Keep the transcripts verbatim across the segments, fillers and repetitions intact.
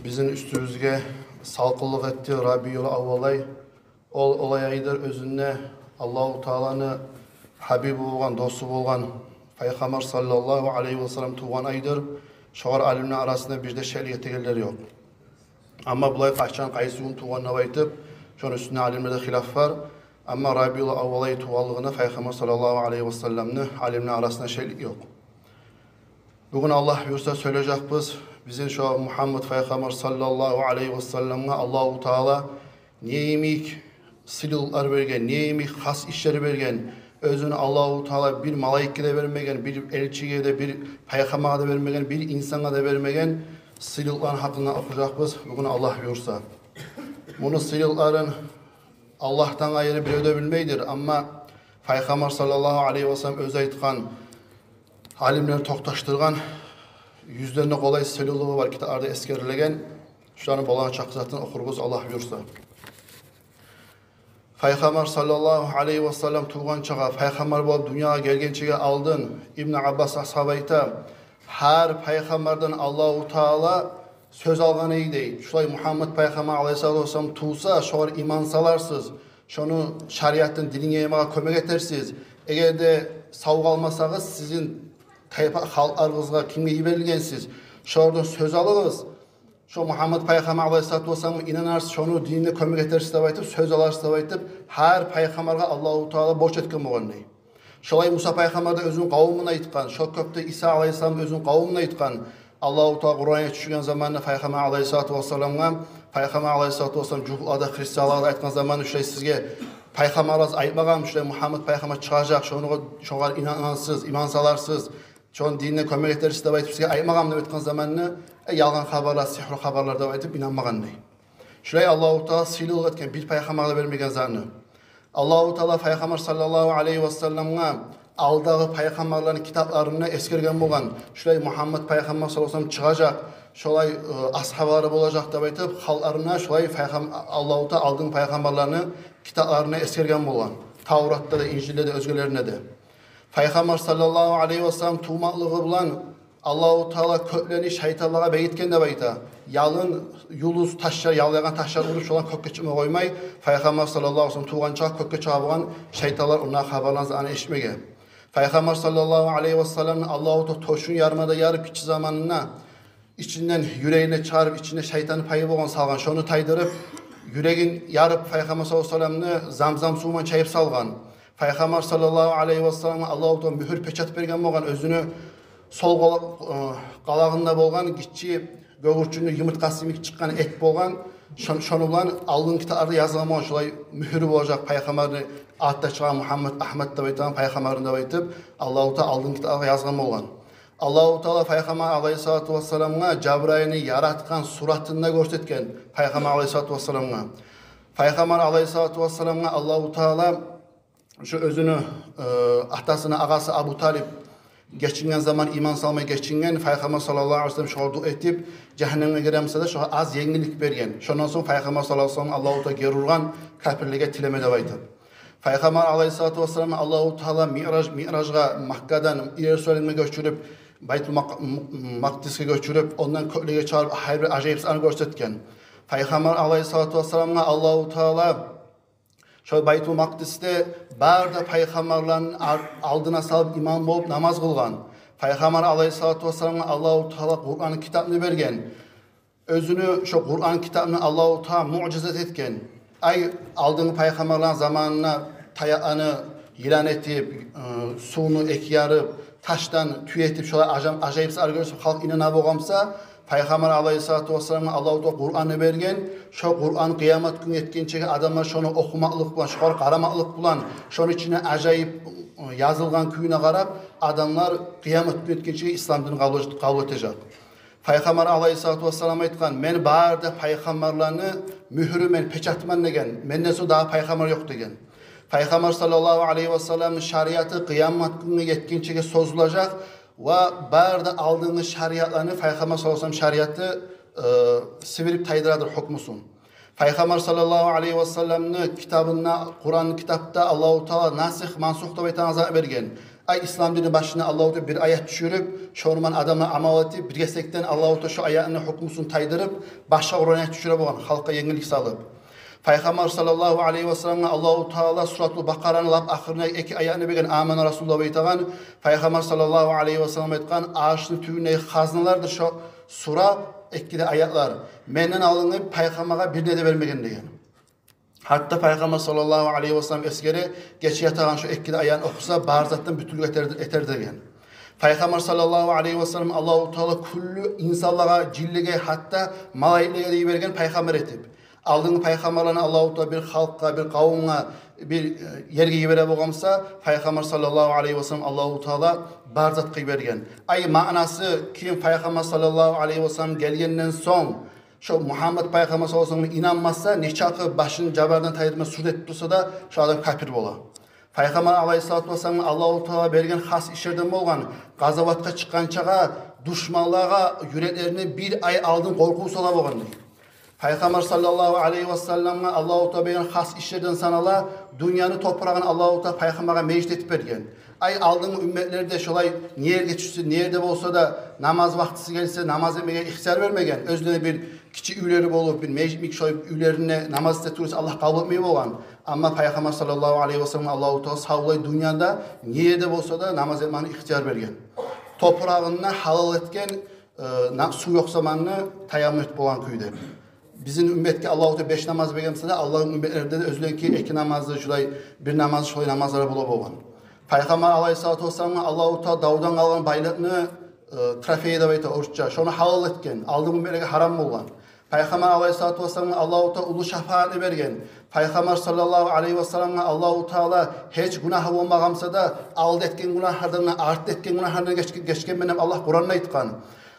Бизин уьстюбюзге салкъынлыкъ этди Рабиул аввал ай. Ол олай айдыр, оьзюнде Аллагьу Тааланы гьабиби болгъан, досу болгъан Пайхаммар саллаллагьу алайгьи васаллам тувгъан айдыр. Шогъар алимлени арасында бир де шеклик этегенлер ёкъ. Амма булай къачан, къайсы гюн тувгъан деп айтып, шону уьстюнде алимлерде хилаф бар. Амма Рабиул аввал ай тувгъанлыгъына Пайхаммар саллаллагьу алайгьи васалламны алимлени арасында шеклик ёкъ. Бугюн, Аллагь буюрса, сёйлежекбиз бизин шо Мугьаммат Пайхаммар саллаллагьу алайгьи васалламгъа Аллагьу Таала не йимик сыйлылыкълар берген, не йимик хас ишлер берген. Оьзюн Аллагьу Таала бир малайикге де бермеген, бир элчиге де, бир пайхаммаргъа да бермеген, бир инсангъа да бермеген сыйлылыкъланы гьакъында охужакъбыз бугюн, Аллагь буюрса. Муну сыйлылыкъларын Аллагьдан къайры бирев де билмейдир. Амма Пайхаммар саллаллагьу алайгьи васаллам оьзю айтгъан, алимлер токъташдыргъан, юзден де къолай сыйлылыгъы бар китапларда эсгерилген. Шуланы болагъан чакъы затын охурбуз, Аллагь буюрса. Пайхаммар саллаллагьу алайгьи васаллам тувгъан чакъгъа, пайхаммар болуп дюньягъа гелгенчеге алдын, Ибн Аббас асгьаб айта, гьар пайхаммардан Аллагьу Таала сёз алгъан эди дей. Шулай Мугьаммат Пайхаммар алайгьиссалату вассалам тувса, шогъар иман саларсыз, шону шариатын, динин яймагъа кёмек этерсиз. Эгер де сав къалмасагъыз, сизин тайпа халкъларыгъызгъа кимге йиберилгенсиз, шолардан сёз алыгъыз. Шо Мугьаммат Пайхаммар алайгьиссалату вассаламгъа инанарсыз, шону динине кёмек этерсиз деп айтып, сёз аларсыз деп айтып, гьар пайхаммаргъа Аллагьу Таала борч этген болгъан дей. Шолай Муса пайхаммар да оьзюню къавумуна айтгъан, шо кюйде Иса алайгьиссалам оьзюню къавумуна айтгъан. Аллагьу Таала Къуран тюшюрген заманда Пайхаммар алайгьиссалату вассаламгъа, Пайхаммар алайгьиссалату вассалам жугьутларда, христианларда айтгъан заманда, шулай сизге пайхаммарлар айтмагъанмы, шулай Мугьаммат пайхаммар чыгъажакъ, шону, шогъар инанарсыз, иман саларсыз, шону динине кёмек этерсиз деп айтып, сизге айтмагъанмы деп айтгъан заманда, э, ялгъан хабарлар, сигьру хабарлар деп айтып инанмагъан дей. Шулай Аллагьу Таала сыйлылыкъ этген, бир пайхаммаргъа да бермеген затны. Аллагьу Таала Пайхаммар саллаллагьу алайгьи васалламгъа алдагъы пайхаммарланы китапларында эсгерген болгъан, шулай Мугьаммат Пайхаммар саллаллагьу алайгьи васаллам чыгъажакъ, шолай, э, асгьабалары болажакъ деп айтып, халкъларына шулай пайхам-, Аллагьу Таала алдын пайхаммарланы китапларында эсгерген болгъан. Тавратда да, Инжилде де, оьзгелеринде де. Пайхаммар саллаллагьу алайгьи васаллам тувмакълыгъы булан Аллагьу Таала кёклени шайтанлагъа бегитген деп айта. Ялын, юлдуз, ташлар, ялъягъан ташлар уруп, шоланы кёкге чыкъма къоймай, Пайхаммар саллаллагьу алайгьи васаллам тувгъан чакъы кёкге чыгъа болгъан шайтанлар ондан хабарларын, заны эшитмеге. Пайхаммар саллаллагьу алайгьи васалламны Аллагьу Таала тёшюн ярма да ярып, гиччи заманында ичинден, юрегинден чыгъарып, ичинде шайтанны пайы болгъан, салгъан, шону тайдырып, юрегин ярып, Пайхаммар саллаллагьу алайгьи васалламны замзам суву булан чайып салгъан. Пайхаммар саллаллагьу алайгьи васалламгъа Аллагьу Таала мюгьюр, печать берген болгъан, оьзюню сол къала-, э, къалагъында болгъан гиччи гёгюрчюнню йымыртгъасы йимик чыкъгъан эт болгъан. Шон-, шону булан алдын китапларда язгъан болгъан, шулай мюгьюрю болажакъ пайхаммарны, артда чыгъагъан Мугьаммат, Агьмат деп айтагъан пайхаммарны деп айтып, Аллагьу Таала алдын китапларда язгъан болгъан. Аллагьу Таала Пайхаммар алайгьиссалату вассаламгъа Жабрайылны яратгъан суратын да гёрсетген Пайхаммар алайгьиссалату вассаламгъа. Пайхаммар алайгьиссалату вассаламгъа Аллагьу Таала шо оьзюню, э, атасыны агъасы Абу Талип гечинген заман, иман салмай гечинген, Пайхаммар саллаллагьу алайгьи васаллам шогъар дуа этип, жагьаннемге гире буса да, шогъар аз енгиллик берген. Шондан сонг Пайхаммар саллаллагьу алайгьи васаллам Аллагьу Таала гери ургъан, капирлеге тилеме деп айтып. Пайхаммар алайгьиссалату вассаламны Аллагьу Таала Миъраж, Миъражгъа Маккадан Иерусалимге гёчюрюп, Байтул Мак-, М-, Макъдисге гёчюрюп, ондан кёклеге чыгъарып, гьар бир ажайып затны гёрсетген. Пайхаммар алайгьиссалату вассаламгъа Аллагьу Таала шо Байтул Макъдисде бары да пайхаммарланы ар-, алдына салып, имам болуп намаз къылгъан. Пайхаммар алайгьиссалату вассаламгъа Аллагьу Таала Къуран китапны берген. Оьзюню шо Къуран китабын Аллагьу Таала муъжизат этген. Ай, алдынгъы пайхаммарланы заманына таякъланы йылан этип, э, сувну эки ярып, ташдан тюй этип, шолай ажам-, ажайып затлар гёрсетип, халкъ инана болгъан буса, Пайхаммар алайгьиссалату вассаламгъа Аллагьу Таала Къуран берген. Шо Къуран къыямат гюн етгенчеге адамлар шону охумакълыкъ булан, шогъар къарамакълыкъ булан, шону ичине ажайып, э, язылгъан кююне къарап, адамлар къыямат гюн етгенчеге ислам динин къабул, къабул этежек. Пайхаммар алайгьиссалату вассалам айтгъан: «Мен бары да пайхаммарланы мюгьюрю мен, печатыман», — деген. «Менден сонг дагъы пайхаммар ёкъ», — деген. Пайхаммар саллаллагьу алайгьи вассалламны шариаты къыямат гюнге етгенчеге созулажакъ ва бары да алдынгъы шариатланы Пайхаммар саллаллагьу алайгьи вассаллам шариаты, э, сибирип тайдырадыр гьукмусун. Пайхаммар саллаллагьу алайгьи вассалламны китабында, Къуран китапда Аллагьу Таала насих, мансух деп айтагъан зат берген. Ай, ислам динни башына Аллагьу Таала бир аят тюшюрюп, шону булан адамлар амал этип, бир гесекден Аллагьу Таала шо аятны гьукмусун тайдырып, башгъа Къуран аят тюшюре болгъан, халкъгъа енгиллик салып. Пайхаммар саллаллагьу алайгьи васалламгъа Аллагьу Таала Суратул Бакъараны лап ахырына эки аятны берген, «Амана расул» деп айтагъан. Пайхаммар саллаллагьу алайгьи васаллам айтгъан: «Аршны тюбюндеги хазналардыр шо сура, эки де аятлар. Менден алдынгъы пайхаммаргъа бирине де бермеген», — деген. Гьатта Пайхаммар саллаллагьу алайгьи васаллам эсгере, гече ятагъан шо эки де аятны охуса, бар затдан бютюнлюк этер, этер деген. Пайхаммар саллаллагьу алайгьи васаллам Аллагьу Таала кюллю инсанлагъа, жинлеге, гьатта малайиклеге де йиберген пайхаммар этип. Алдынгъы пайхаммарланы Аллагьу Таала бир халкъгъа, бир къавумгъа, бир, э, ерге йибере болгъан буса, Пайхаммар саллаллагьу алайгьи васаллам Аллагьу Таала бар затгъа йиберген. Ай, маънасы, ким Пайхаммар саллаллагьу алайгьи васаллам гелгенден сонг, шо Мугьаммат пайхаммар саллаллагьу алайгьи васалламгъа инанмаса, нечакъы башын жабардан тайдырма, сужда этип турса да, шо адам капир бола. Пайхаммар алайгьиссалату вассаламгъа Аллагьу Таала берген хас ишлерден болгъан, къазаватгъа чыкъгъанчагъа душманлагъа юреклерине бир ай алдын къоркъув сала болгъан дей. Пайхаммар саллаллагьу алайгьи васалламгъа Аллагьу Таала берген хас ишлерден санала, дюньяны топурагъын Аллагьу Таала пайхаммаргъа межит этип берген. Ай, алдынгъы умметлер де шолай, не ерге тюшсе, не ерде болса да, намаз вакътиси гелсе, намаз этмеге ихтияр бермеген. Оьзлерине бир гиччи уьйлери болуп, бир межитмик шолай уьйлеринде намаз эте турса, Аллагь къабул этмей болгъан. Амма Пайхаммар саллаллагьу алайгьи васалламгъа Аллагьу Таала савлай дюньяда, не ерде болса да, намаз этмеге ихтияр берген. Топурагъын да гьалал этген, э, на-, сув ёкъ заманны таяммум этип болгъан кюйде. Бизин умметге Аллагьу Таала беш намаз берген буса да, Аллагьны умметлеринде де оьзлериники эки намазы, шулай бир намазы, шулай намазлары бола болгъан. Пайхаммар алайгьиссалату вассаламгъа Аллагьу Таала давдан къалгъан байлыкъны, э, трофей деп айта орусча, шону гьалал этген, алдынгъы умметлеге гьарам болгъан. Пайхаммар алайгьиссалату вассаламгъа Аллагьу Таала уллу шафаатны берген. Пайхаммар саллаллагьу алайгьи васалламгъа Аллагьу Таала гьеч гюнагьы болмагъан буса да, алда этген гюнагьлардан, артда этген гюнагьлардан геч-, гечгенмен деп Аллагь Къуранда айтгъан.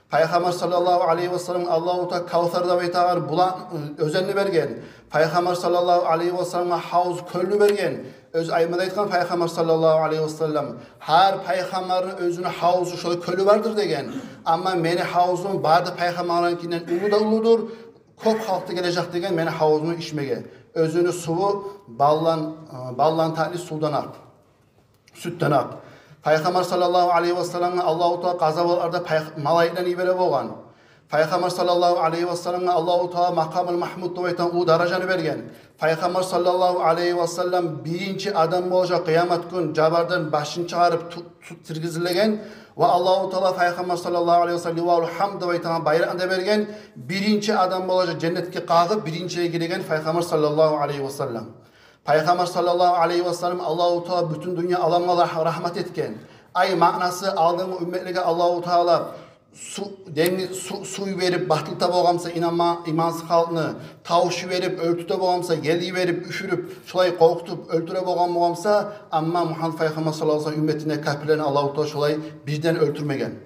Пайхаммар саллаллагьу алайгьи васалламгъа Аллагьу Таала Кавсар деп айтагъан булан, оьзенни берген. Пайхаммар саллаллагьу алайгьи васалламгъа гьавуз кёлню берген. Оьзю аймада айтгъан Пайхаммар саллаллагьу алайгьи васаллам: «Гьар пайхаммарны оьзюню гьавузу, шолай кёлю бардыр», — деген. «Амма мени гьавузум бары да пайхаммарларынкинден уллу да уллудур, кёп халкъ да гележек, — деген, — мени гьавузумдан ичмеге». Оьзюню суву балдан, э, балдан татли сувдан акъ, сютден акъ. Пайхаммар саллаллагьу алайгьи васалламгъа Аллагьу Таала къазаватларда пайх-, малайиклени йибере болгъан. Пайхаммар саллаллагьу алайгьи васалламгъа Аллагьу Таала Макъамул Магьмуд деп айтагъан уллу даражаны берген. Пайхаммар саллаллагьу алайгьи васаллам биринчи адам болажакъ къыямат гюн жабардан башын чыгъарып ту-, ту-, тиргизилеген. Ва Аллагьу Таала Пайхаммар саллаллагьу алайгьи васаллам Ливаул Гьамд деп айтагъан байракъны да берген. Биринчи адам болажакъ женнетге къагъып, биринчилей гиреген Пайхаммар саллаллагьу алайгьи васаллам. Пайхаммар саллаллагьу алайгьи васаллам Аллагьу Таала бютюн дюнья аламгъа рагь-, рагьмат этген. Ай, маънасы, алдынгъы умметлеге Аллагьу Таала су-, денгиз, су-, сув йиберип батылта болгъан буса инанма-, имансыз халкъны, тавуш йиберип оьлтюрте болгъан буса, ел йиберип, уьфюрюп, шолай къоркъутуп оьлтюре болгъан, болгъан буса, амма Мугьаммат Пайхаммар саллаллагьу алайгьи васаллам умметине, капирлени Аллагьу Таала шолай бирден оьлтюрмеген.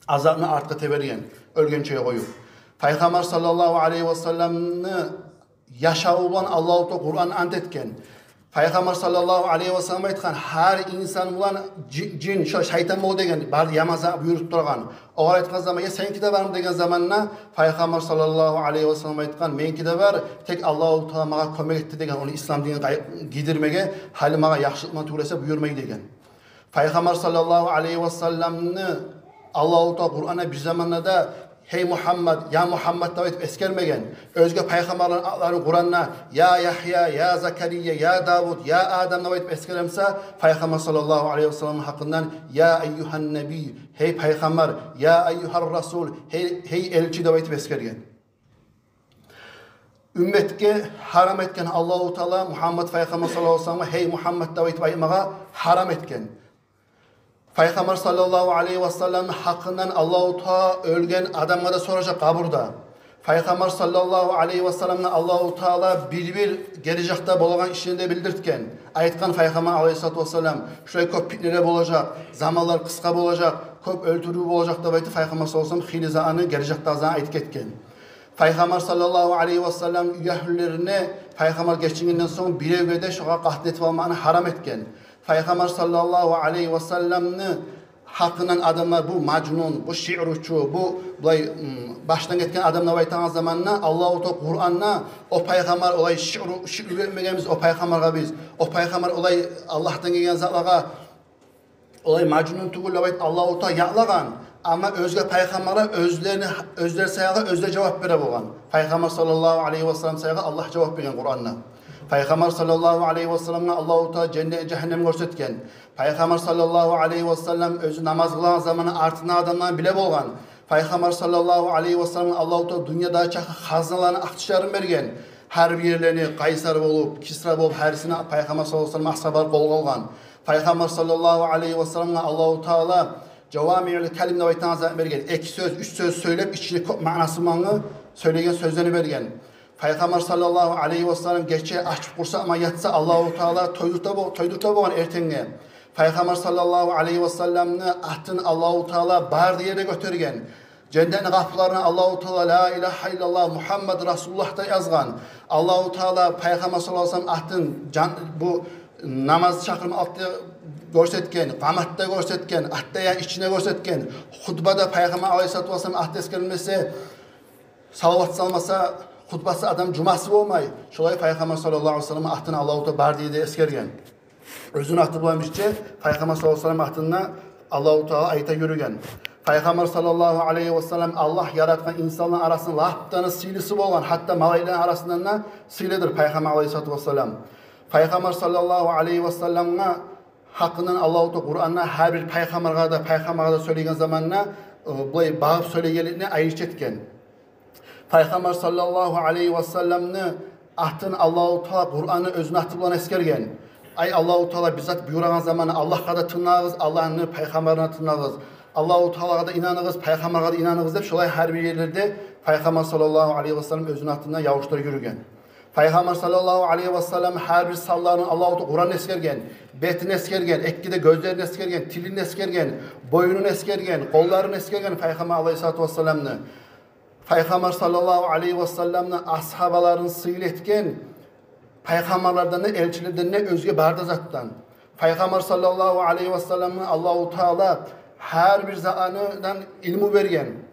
Азапны артгъа теберген, оьлгенчеге къоюп. Пайхаммар саллаллагьу алайгьи васалламны яшаву булан Аллагьу Таала Къуранда ант этген. Пайхаммар саллаллагьу алайгьи васаллам айтгъан: «Гьар инсан булан жи-, жин, шо шайтан бола», — деген, бар яман зат буюруп турагъан. Огъар айтгъан заман: «Я, сеники де бармы?» — деген заманда, Пайхаммар саллаллагьу алайгьи васаллам айтгъан: «Меники де бар, тек Аллагьу Таала магъа кёмек этди, — деген, — ону ислам динге къай-, гийдирмеге, гьали магъа яхшылыкъ булан тюгюл эсе буюрмай», — деген. Пайхаммар саллаллагьу алайгьи васалламны Аллагьу Таала Къуранда бир заманда да: «Гьей Мугьаммад, я Мугьаммад» деп айтып эсгермеген. Оьзге пайхаммарланы атларын Къуранда: «Я Ягья, я Закария, я Давуд, я Адам» деп айтып эсгере буса, Пайхаммар саллаллагьу алайгьи васалламны гьакъындан: «Я айюгьан наби, гьей пайхаммар, я айюгьар расул, гьей, гьей элчи» деп айтып эсгерген. Умметге гьарам этген Аллагьу Таала Мугьаммад Пайхаммар саллаллагьу алайгьи васалламгъа «гьей Мугьаммад» деп айтып айтмагъа гьарам этген. Пайхаммар саллаллагьу алайгьи васалламны гьакъындан Аллагьу Таала оьлген адамгъа да соражакъ къабурда. Пайхаммар саллаллагьу алайгьи васалламгъа Аллагьу Таала бир-бир гележекде болагъан ишлени де билдиртген. Айтгъан Пайхаммар алайгьиссалату вассалам: «Шулай кёп питнелер болажакъ, заманлар къысгъа болажакъ, кёп оьлтюрюв болажакъ», — деп айтып, Пайхаммар саллаллагьу алайгьи васаллам хыйлы затны гележекде азан айтып гетген. Пайхаммар саллаллагьу алайгьи васаллам уьягьлюлерине Пайхаммар гечингенден сонг биревге де шогъар къатын этип алмакъны гьарам этген. Пайхаммар саллаллагьу алайгьи васалламны гьакъындан адамлар: «Бу мажнун, бу шиъручу, бу булай, м, башдан гетген адам» деп айтагъан заманда, Аллагьу Таала Къуранда: «О пайхаммар, олай шиъру, шиъру этмегенбиз о пайхаммаргъа биз. О пайхаммар олай Аллагьдан гелген затлагъа Олай мажнун тюгюл деп айтып Аллагьу Таала якълагъан. Амма оьзге пайхаммарлар оьзлени, оьзлер саялы оьзлер жавап бере болгъан. Пайхаммар саллаллагьу алайгьи васаллам саялы Аллагь жавап берген Къуранда. Пайхаммар саллаллагьу алайгьи васалламгъа Аллагьу Таала женнет, жагьаннем гёрсетген. Пайхаммар саллаллагьу алайгьи васаллам оьзю намаз къылагъан заманы артындагъы адамланы биле болгъан. Пайхаммар саллаллагьу алайгьи васалламгъа Аллагьу Таала дюньядагъы чакъы хазналаны, акъчаланы берген. Гьар бир ерлени къайсар болуп, Кисра болуп, гьарисини Пайхаммар саллаллагьу алайгьи васаллам асгьабалар къолгъа алгъан. Пайхаммар саллаллагьу алайгьи васалламгъа Аллагьу Таала жавамиъул калим деп айтагъан зат берген. Эки сёз, уьч сёз сёйлеп, ичинде кёп маънасы булангъы сёйлеген сёзлени берген. Пайхаммар саллаллагьу алайгьи васаллам гече ачып къурсакъ булан ятса, Аллагьу Таала тойдурта бо-, тойдурта болгъан эртенге. Пайхаммар саллаллагьу алайгьи васалламны атын Аллагьу Таала бары ерде гётерген. Женнетни къапуларына Аллагьу Таала «Ла илагьа иллаллагь, Мугьаммад расулуллагь» деп язгъан. Аллагьу Таала Пайхаммар саллаллагьу алайгьи васаллам атын жан-, бу намаз чакъырмакъда гёрсетген, къаматда гёрсетген, аттаян ичинде гёрсетген, хутбада Пайхаммар алайгьиссалату вассалам аты эсгерилмесе, салават салмаса, хутбасы адам жумасы болмай. Шолай Пайхаммар саллаллагьу алайгьи васаллам атын Аллагьу Таала бары ерде эсгерген. Оьзюню аты булан бирче Пайхаммар саллаллагьу алайгьи васаллам атында Аллагьу Таала айта юрюген. Пайхаммар саллаллагьу алайгьи васаллам Аллагь яратгъан инсанланы арасында лап да сыйлысы болгъан, гьатта малайиклени арасындан да сыйлыдыр Пайхаммар алайгьиссалату вассалам. Пайхаммар саллаллагьу алайгьи васалламгъа гьакъындан Аллагьу Таала Къуранда гьар бир пайхаммаргъа да, пайхаммаргъа да сёйлеген заманда, э, булай багъып сёйлегенликни айрыча этген. Пайхаммар саллаллагьу алайгьи васалламны атын Аллагьу Таала Къуранда оьзюню аты булан эсгерген. Ай Аллагьу Таала бир зат буюрагъан заманда Аллагьгъа да тынглагъыз, Аллагьны пайхаммарына тынглагъыз. Аллагьу Таалагъа да инаныгъыз, пайхаммаргъа да инаныгъыз деп, шолай гьар бир ерлерде Пайхаммар саллаллагьу алайгьи васаллам оьзюню атындан ябушдура юрюген. Пайхаммар саллаллагьу алайгьи васаллам гьар бир санларын Аллагьу Таала Къуранда эсгерген. Бетин эсгерген, эки де гёзлерин эсгерген, тилин эсгерген, боюнун эсгерген, къолларын эсгерген Пайхаммар алайгьиссалату вассаламны. Пайхаммар саллаллагьу алайгьи васалламны асгьабаларын сыйлы этген, пайхаммарлардан да, элчилерден де оьзге бары да затдан. Пайхаммар саллаллагьу алайгьи васалламны Аллагьу Таала гьар бир затдан илму берген.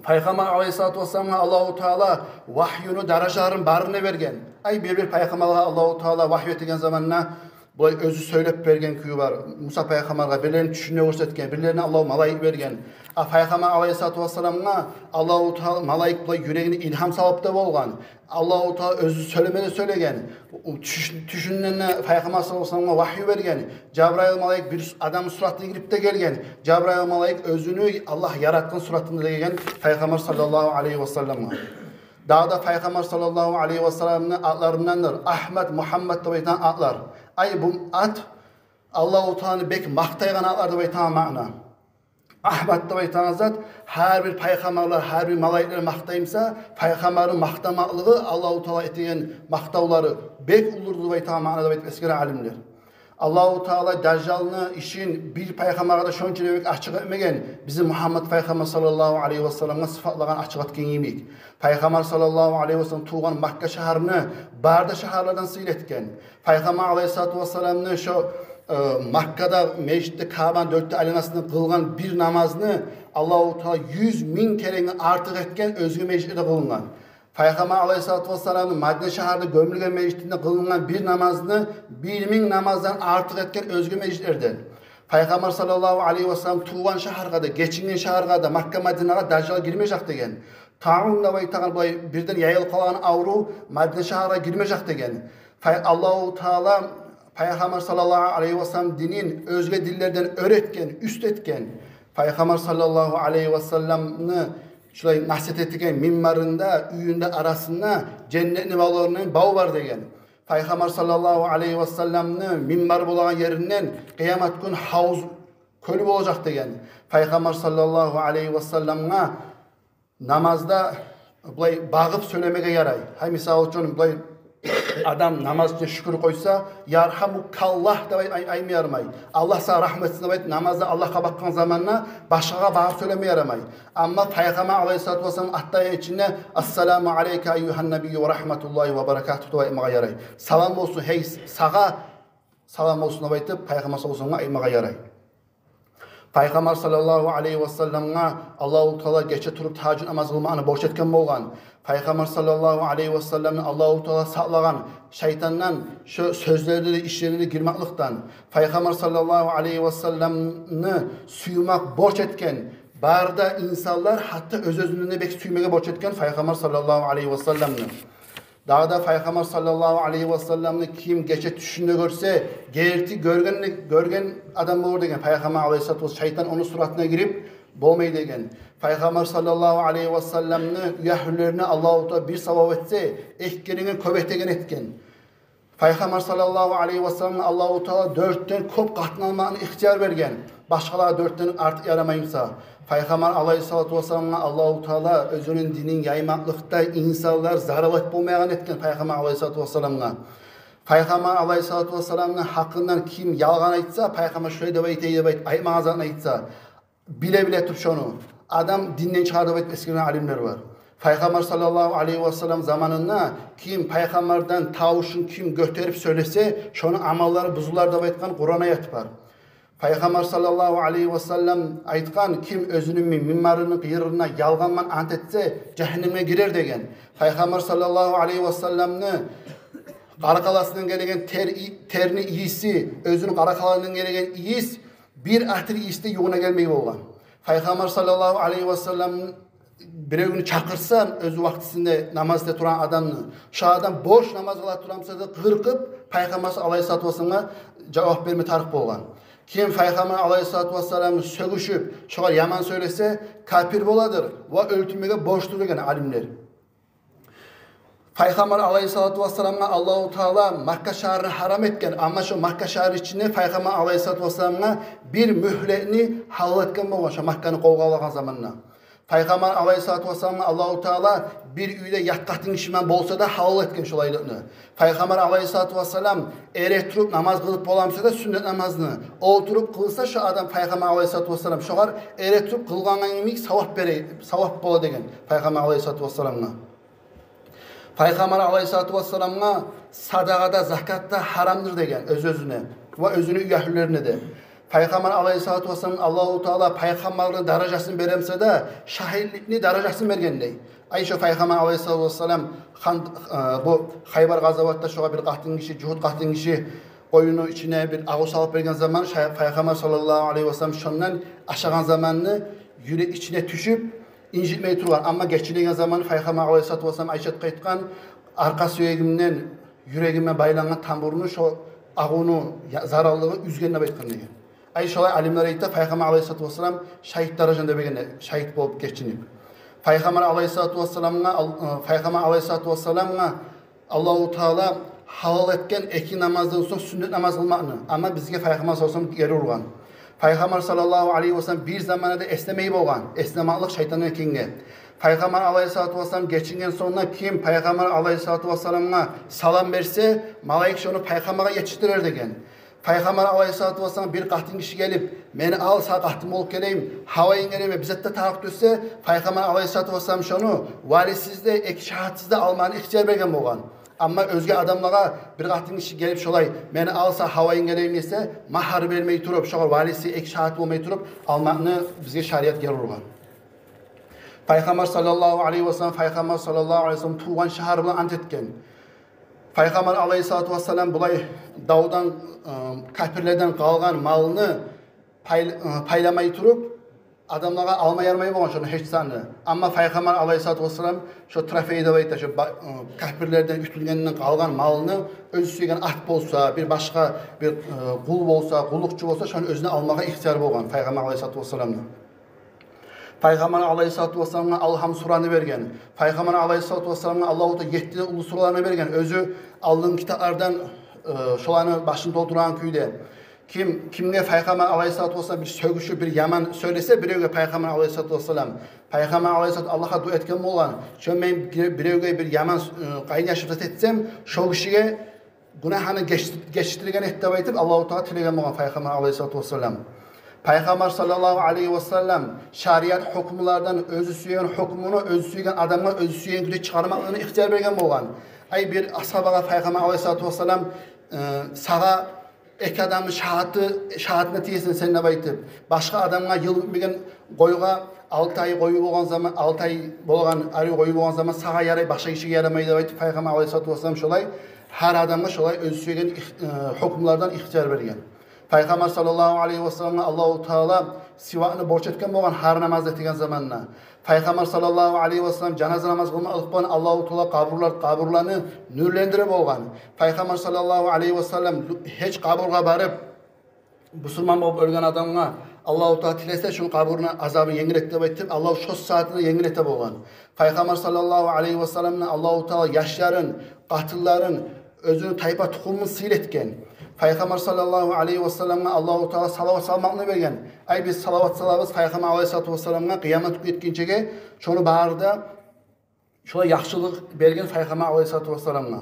Пайхаммар алайгьиссалату вассаламгъа Аллагьу Таала вагьюну даражаларын барын да берген. Ай бир-бир пайхаммаргъа Аллагьу Таала вагью этеген заманда булай оьзю сёйлеп берген кюю бар. Муса пайхаммаргъа бирлерин тюшюнде гёрсетген, бирлерине Аллагьу малайик берген. А Пайхаммар алайгьиссалату вассаламгъа Аллагьу Таала малайик булай юрегине илгьам салып да болгъан. Аллагьу Таала оьзю сёйлеме де сёйлеген. О тюш-, тюшюнден де Пайхаммар саллаллагьу алайгьи васалламгъа вагью берген. Жабрайыл малайик бир су-, адам суратына гирип де гелген. Жабрайыл малайик оьзюню Аллагь яратгъан суратында да гелген Пайхаммар саллаллагьу алайгьи васалламгъа. Дагъы да Пайхаммар саллаллагьу алайгьи васалламны атларындандыр Агьмат, Мугьаммат деп айтагъан атлар. Ай бу ат Аллагьу Тааланы бек макътайгъан атлар деп айтагъан маъна. Агьмат деп айтагъан зат, гьар бир пайхаммарлар, гьар бир малайиклер макътай буса, пайхаммарны макътамакълыгъы, Аллагьу Таала этеген макътавлары бек уллудур деп айтагъан маъна деп айтып эсгере алимлер. Аллагьу Таала Дажжалны ишин бир пайхаммаргъа да шонча бек ачыкъ этмеген, бизин Мугьаммат пайхаммар саллаллагьу алайгьи васалламгъа сыпатлагъан, ачыкъ этген йимик. Пайхаммар саллаллагьу алайгьи васаллам тувгъан Макка шагьарны бары да шагьарлардан сыйлы этген. Пайхаммар алайгьиссалату вассаламны шо, э, Маккада межитде, Каабаны дёрт де айланасында къылгъан бир намазны Аллагьу Таала юз минг керенге артыкъ этген, оьзге межитлерде къылынгъан. Пайхаммар алайгьиссалату вассаламны Мадина шагьарда гёмюлген межитинде къылынгъан бир намазны бир минг намаздан артыкъ этген оьзге межитлерден. Пайхаммар саллаллагьу алайгьи васаллам тувгъан шагьаргъа да, гечинген шагьаргъа да, Макка, Мадинагъа Дажжал гирмежек деген. Таун деп айтагъан, булай бирден яйылып къалагъан аврув Мадина шагьаргъа гирмежек деген. Пай-, Аллагьу Таала Пайхаммар саллаллагьу алайгьи васаллам динин оьзге динлерден оьр этген, уьст этген. Пайхаммар саллаллагьу алайгьи васалламны шулай насигьат этеген минбарында, уьюнде, арасында женнетни бавларындан бав бар деген. Пайхаммар саллаллагьу алайгьи васалламны минбар болагъан еринден къыямат гюн гьавуз кёл болажакъ деген. Пайхаммар саллаллагьу алайгьи васалламгъа намазда булай багъып сёйлемеге ярай. Гьай, мисал учун, булай адам намаз ичинде шюкюр къойса, «Яргьамукаллагь» деп ай-, ай-, айтма ярамай. «Аллагь сагъа рагьмат этсин» деп айтып, намазда Аллагьгъа бакъгъан заманда башгъагъа багъып сёйлеме ярамай. Амма Пайхаммар алайгьиссалату вассалам аттаян ичинде «Ассаламу алайка айюгьан набийю ва рагьматуллагьи ва баракатугь» деп айтмагъа ярай. «Салам болсун, гьей, сагъа салам болсун» деп айтып, Пайхаммар саллаллагьу алайгьи васалламгъа айтмагъа ярай. Пайхаммар саллаллагьу алайгьи васалламгъа Аллагьу Таала гече туруп тагьажжуд намаз къылмакъны борч этген болгъан. Пайхаммар саллаллагьу алайгьи васалламны Аллагьу Таала сакълагъан шайтандан, шо сёзлерине, ишлерине гирмекликден. Пайхаммар саллаллагьу алайгьи васалламны сюймек борч этген. Бары да инсанлар, гьатта оьз-оьзюнден де бек сюймеге борч этген Пайхаммар саллаллагьу алайгьи васалламны. Дагъы да Пайхаммар саллаллагьу алайгьи васалламны ким гече тюшюнде гёрсе, герти гёрген, гёрген адам болур деген Пайхаммар алайгьиссалату вассалам, шайтан ону суратына гирип болмай деген. Пайхаммар саллаллагьу алайгьи васалламны уьягьлюлерине Аллагьу Таала бир савап этсе, эки керенге кёп этеген этген. Пайхаммар саллаллагьу алайгьи васалламгъа Аллагьу Таала дёртден кёп къатын алмакъны ихтияр берген, башгъалагъа дёртден артыкъ ярамай буса. Пайхаммар алайгьиссалату вассаламгъа Аллагьу Таала оьзюню динин яймакълыкъда инсанлар зарал этип болмайгъан этген Пайхаммар алайгьиссалату вассаламгъа. Пайхаммар алайгьиссалату вассаламны гьакъындан ким ялгъан айтса, Пайхаммар шулай деп айта деп айтып, айтмагъан затын айтса, биле-биле туруп шону адам динден чыгъара деп айтып эсгерген алимлер бар. Пайхаммар саллаллагьу алайгьи васаллам заманында ким Пайхаммардан тавушун ким гётерип сёйлесе, шону амаллары бузулар деп айтгъан Къуран аят бар. Пайхаммар саллаллагьу алайгьи васаллам айтгъан: «Ким оьзюню ми-, минбарыны къыйырына ялгъанман ант этсе, жагьаннемге гирер», – деген. Пайхаммар саллаллагьу алайгьи васалламны къаркъарасындан гелеген тер и-, терни ийиси, оьзюню къаркъарасындан гелеген ийис бир атир ийис де ювугъуна гелмей болгъан. Пайхаммар саллаллагьу алайгьи васаллам биревню чакъырса, оьзю вакътисинде намаз эте турагъан адамны, шо адам борч намаз къыла тургъан буса да, къыркъып Пайхаммар алайгьиссалату вассаламгъа жавап берме тарыкъ болгъан. Ким Пайхаммар алайгьиссалату вассаламны сёгюшюп, шогъар яман сёйлесе, капир боладыр ва оьлтюрмеге борчдур деген алимлер. Пайхаммар алайгьиссалату вассаламгъа Аллагьу Таала Макка шагьарны гьарам этген, амма шо Макка шагьарны ичинде Пайхаммар алайгьиссалату вассаламгъа бир мюгьлетни гьалал этген болгъан, шо Макканы къолгъа алагъан заманда. Пайхаммар алайгьиссалату вассаламгъа Аллагьу Таала бир уьйде ят къатын гиши булан болса да гьалал этген шолайлыкъны. Пайхаммар алайгьиссалату вассалам эретуруп намаз къылып боламса да сюннет намазны, олтуруп къылса шо адам, Пайхаммар алайгьиссалату вассалам шогъар эретуруп къылгъангъа йимик савап бере, савап бола деген Пайхаммар алайгьиссалату вассаламгъа. Пайхаммар алайгьиссалату вассаламгъа садагъа да, закат да гьарамдыр деген оьз-оьзюне ва оьзюню уьягьлюлерине де. Пайхаммар алайгьиссалату вассалам Аллагьу Таала пайхаммарлыкъны даражасын беремсе де, шагьидликни даражасын берген дей. Ай шо Пайхаммар алайгьиссалату вассалам хан-, э, бу Хайбар къазаватда шогъар бир къатын гиши, жугьут къатын гиши къоюну ичине бир агъу салып берген заман, шай-, Пайхаммар саллаллагьу алайгьи вассалам шондан ашагъан заманны юрек ичине тюшюп, инжитмей тургъан. Амма гечинеген заман Пайхаммар алайгьиссалату вассалам Айшатгъа айтгъан: «Аркъа сюегимден юрегиме байлангъан тамурну шо агъуну я-, зараллыгъы уьзген», – деп айтгъан деген. Ай шолай алимлер айта, Пайхаммар алайгьиссалату вассалам шагьит даражаны да берген, шагьит болуп гечинип. Пайхаммар алайгьиссалату вассаламгъа, ал-, э, Пайхаммар алайгьиссалату вассаламгъа Аллагьу Таала гьалал этген эки намаздан сонг сюннет намаз къылмакъны. Амма бизге Пайхаммар саллаллагьу алайгьи вассалам гери ургъан. Пайхаммар саллаллагьу алайгьи вассалам бир заманда да эслемей болгъан. Эслемеклик шайтандан экенге. Пайхаммар алайгьиссалату вассалам гечинген сонг да ким Пайхаммар алайгьиссалату вассаламгъа салам берсе, малайик шону Пайхаммаргъа етишдирер деген. Пайхаммар алайгьиссалату вассалам бир къатын гиши гелип: «Мени ал, сагъа къатын болуп гелейим, гьавайын гелейим, бир зат да тарыкъ», – десе, Пайхаммар алайгьиссалату вассалам шону валисиз де, эки шагьатсыз да алмагъа ихтияр берген болгъан. Амма оьзге адамлагъа бир къатын гиши гелип шолай: «Мени ал, сагъа гьавайын гелейим», – десе, магьар бермей туруп, шогъар валиси, эки шагьат болмай туруп, алмакъны бизге шариат гери ургъан. Пайхаммар саллаллагьу алайгьи вассалам, Пайхаммар саллаллагьу алайгьи вассалам тувгъан шагьары булан ант этген. Пайхаммар алайгьиссалату вассалам булай давдан, э, капирлерден къалгъан малны пай-, э, пайламай туруп, адамлагъа алма ярамай болгъан шону гьеч заны. Амма Пайхаммар алайгьиссалату вассалам шо трофей деп айта, шо ба-, э, капирлерден, уьтюлгенден къалгъан малны оьзю сюеген ат болса, бир башгъа бир, э, къул болса, къуллукъчу болса, шону оьзюне алмагъа ихтияр болгъан Пайхаммар алайгьиссалату вассаламны. Пайхаммар алайгьиссалату вассаламгъа Алгьам сураны берген. Пайхаммар алайгьиссалату вассаламгъа Аллагьу Таала етти де уллу сураланы берген. Оьзю алдын китаплардан, э, шоланы башын толтургъан кюйде. Ким, кимге Пайхаммар алайгьиссалату вассалам бир сёгюшюп, бир яман сёйлесе биревге Пайхаммар алайгьиссалату вассалам, Пайхаммар алайгьиссалату Аллагьгъа дуа этген болгъан: «Шо мен биревге бир яман, э, къайын яшып зат этсем, шо гишиге гюнагьыны геч-, гечдирген эт», – деп айтып, Аллагьу Таала тилеген болгъан Пайхаммар алайгьиссалату вассалам. Пайхаммар саллаллагьу алайгьи вассалам шариат гьукмулардан оьзю сюеген гьукмуну оьзю сюеген адамгъа оьзю сюеген кюйде чыгъармакълыгъыны ихтияр берген болгъан. Ай бир асгьабагъа Пайхаммар алайгьиссалату вассалам, э, сагъа эки адамны шагьаты, шагьатына тиесен сен деп айтып, башгъа адамгъа, йыл битмеген къойгъа, алты ай къою болгъан заман, алты ай болгъан, арив къою болгъан заман сагъа ярай, башгъа гишиге ярамай деп айтып, Пайхаммар алайгьиссалату вассалам шолай гьар адамгъа шолай оьзю сюеген их-, э, гьукмулардан ихтияр берген. Пайхаммар саллаллагьу алайгьи вассаламгъа Аллагьу Таала сивакны борч этген болгъан гьар намаз этеген заманда. Пайхаммар саллаллагьу алайгьи вассалам жаназа намаз къылмакълыкъ булан Аллагьу Таала къабурлар, къабурланы нюрлендире болгъан. Пайхаммар саллаллагьу алайгьи вассалам гьеч къабургъа барып, бусурман болуп оьлген адамгъа Аллагьу Таала тилесе, шону къабурну азабын енгил эт деп айтып, Аллагь шо сагьатны енгил эте болгъан. Пайхаммар саллаллагьу алайгьи вассаламны Аллагьу Таала яшларын, къатынларын, оьзюню тайпа-тухумун сыйлы этген. Пайхаммар саллаллагьу алайгьи вассаламгъа Аллагьу Таала салават салмакъны берген. Ай, биз салават салабыз Пайхаммар алайгьиссалату вассаламгъа къыямат гюн етгинчеге, шону бары да шолай яхшылыкъ берген Пайхаммар алайгьиссалату вассаламгъа.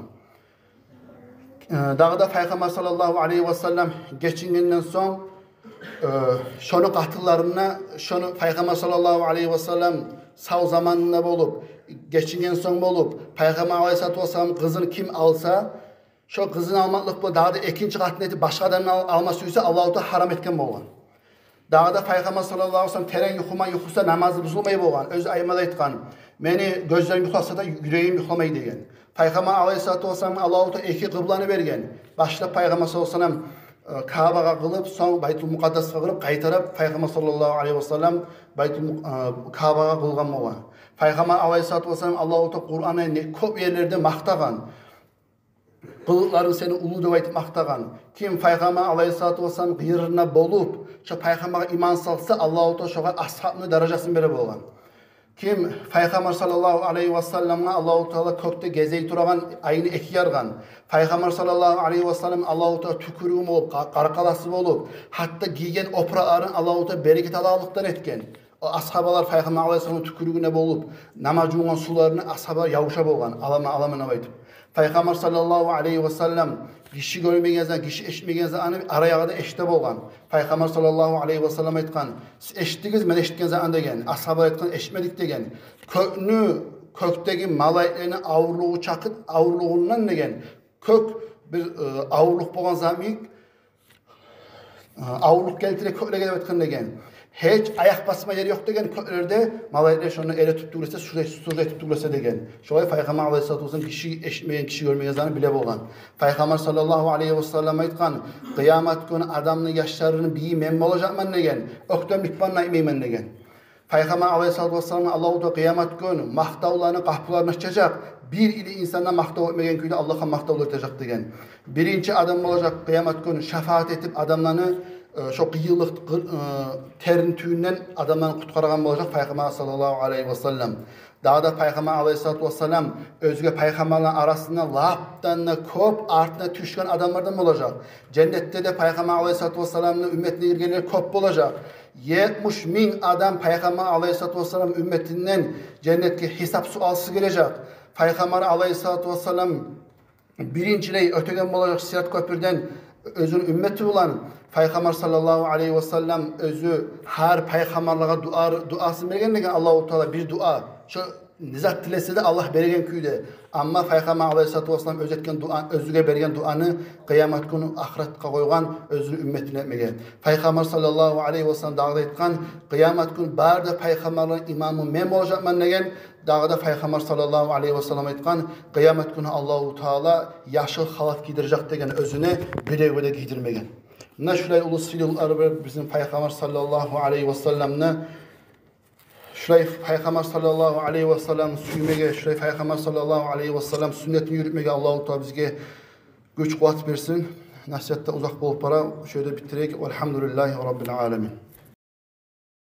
Э, дагъы да Пайхаммар саллаллагьу алайгьи вассалам гечингенден сонг, э, шону къатынларына, шону Пайхаммар саллаллагьу алайгьи вассалам сав заманында болуп, гечинген сонг болуп, Пайхаммар алайгьиссалату вассалам къызын ким алса, шо къызын алмакълыкъ булан дагъы да экинчи къатын этип башгъа адамны ал-, алма сюйсе, Аллагьу Таала гьарам этген болгъан. Дагъы да Пайхаммар саллаллагьу алайгьи вассалам терен юхлама юхласа намазы бузулмай болгъан. Оьзю аймада айтгъан: «Мени гёзлерим юхласа да, юрегим юхламай», – деген. Пайхаммар алайгьиссалату вассаламгъа Аллагьу Таала эки къыбланы берген. Башлап Пайхаммар саллаллагьу алайгьи вассалам, э, Каабагъа къылып, сонг Байтул Мукъаддасгъа къылып, къайтарып Пайхаммар саллаллагьу алайгьи вассалам Байтул Мукъ-, э, Каабагъа къылгъан болгъан. Пайхаммар алайгьиссалату вассалам Аллагьу Таала Къуранда не кёп ерлерде макътагъан. Къылыкъларынг сени уллу деп айтып макътагъан. Ким Пайхаммар алайгьиссалату вассалам къырыйында болуп, шо Пайхаммаргъа иман салса, Аллагьу Таала шогъар асгьабны даражасын бере болгъан. Ким Пайхаммар саллаллагьу алайгьи вассаламгъа Аллагьу Таала кёкде гезей турагъан айны эки яргъан. Пайхаммар саллаллагьу алайгьи вассалам Аллагьу Таала тюкюрюгю болуп, къа-, къаркъарасы болуп, гьатта гийген опуракъларын Аллагьу Таала берекет алагъанлыкъдан этген. О асгьабалар Пайхаммар алайгьиссаламны тюкюрюгюне болуп, намаз жувгъан сувларыны асгьабалар явуша болгъан, аламан деп айтып. Пайхаммар саллаллагьу алайгьи вассалам гиши гёрмеген затны, гиши эшитмеген затны араягъы да эшите болгъан. Пайхаммар саллаллагьу алайгьи вассалам айтгъан: «Сиз эшитдигиз мен эшитген затны», – деген. Асгьабалар айтгъан: «Эшитмедик», – деген. «Кёкню, кёкдеги малайиклени авурлугъу чакъы, авурлугъундан, – деген, – кёк бир, э, авурлукъ болгъан замик, авурлукъ гелтире кёклеге», – деп айтгъан деген. «Гьеч аякъ басма ер ёкъ, – деген, – кёклерде, малайиклер шонда эретип тюгюл эсе, сужда, сужда этип тюгюл эсе», – деген. Шолай Пайхаммар алайгьиссалату вассалам гиши эшитмеген, гиши гёрмеген затны биле болгъан. Пайхаммар саллаллагьу алайгьи вассалам айтгъан: «Къыямат гюн адамны яшларыны бийи мен болажакъман, – деген, – оьктемлик булан айтмайман», – деген. Пайхаммар алайгьиссалату вассаламгъа Аллагьу Таала къыямат гюн макътавланы къапуларын ачажакъ. Бир илли инсан да макътав этмеген кюйде Аллагьгъа макътавлар этежек деген. Биринчи адам болажакъ къыямат гюн шафаат этип адамланы, э, шо къыйынлыкъ, къы-, э, терни тюбюнден адамланы къутгъарагъан болажакъ Пайхаммар саллаллагьу алайгьи вассалам. Дагъы да Пайхаммар алайгьиссалату вассалам оьзге пайхаммарланы арасында лапдан да кёп артына тюшген адамлардан болажакъ. Женнетде де Пайхаммар алайгьиссалату вассаламны уьмметине гиргенлер кёп болажакъ. Етмиш минг адам Пайхаммар алайгьиссалату вассалам уьмметинден женнетге гьисап-суалсыз гирежек. Пайхаммар алайгьиссалату вассалам биринчилей оьтеген болажакъ Сират кёпюрден оьзюню уьммети булан. Пайхаммар саллаллагьу алайгьи вассалам оьзю гьар пайхаммарлагъа дуа, дуасын берген деген Аллагьу Таала бир дуа. Шо не зат тилесе де Аллагь береген кюйде. Амма Пайхаммар алайгьиссалату вассалам оьзю этген дуа, оьзюне берген дуаны къыямат гюн ахыратгъа къойгъан оьзюню уьмметине этмеге. Пайхаммар саллаллагьу алайгьи вассалам дагъы да айтгъан: къыямат гюн бары да пайхаммарланы имамы мен болажакъман деген. Дагъы да Пайхаммар саллаллагьу алайгьи вассалам айтгъан: къыямат гюн Аллагьу Таала яшыл халат гийдирежек деген оьзюне, биревге де гийдирмеген. Муна шулай уллу сыйлылыкълары бар бизин Пайхаммар саллаллагьу алайгьи вассаламны. Шулай Пайхаммар саллаллагьу алайгьи вассаламны сюймеге, шулай Пайхаммар саллаллагьу алайгьи вассалам сюннетин юрютмеге Аллагьу Таала бизге гюч-къуват берсин. Насигьат да узакъ болуп бара, шо ерде битдирейик. Валгьамдулиллагьи раббил аламин.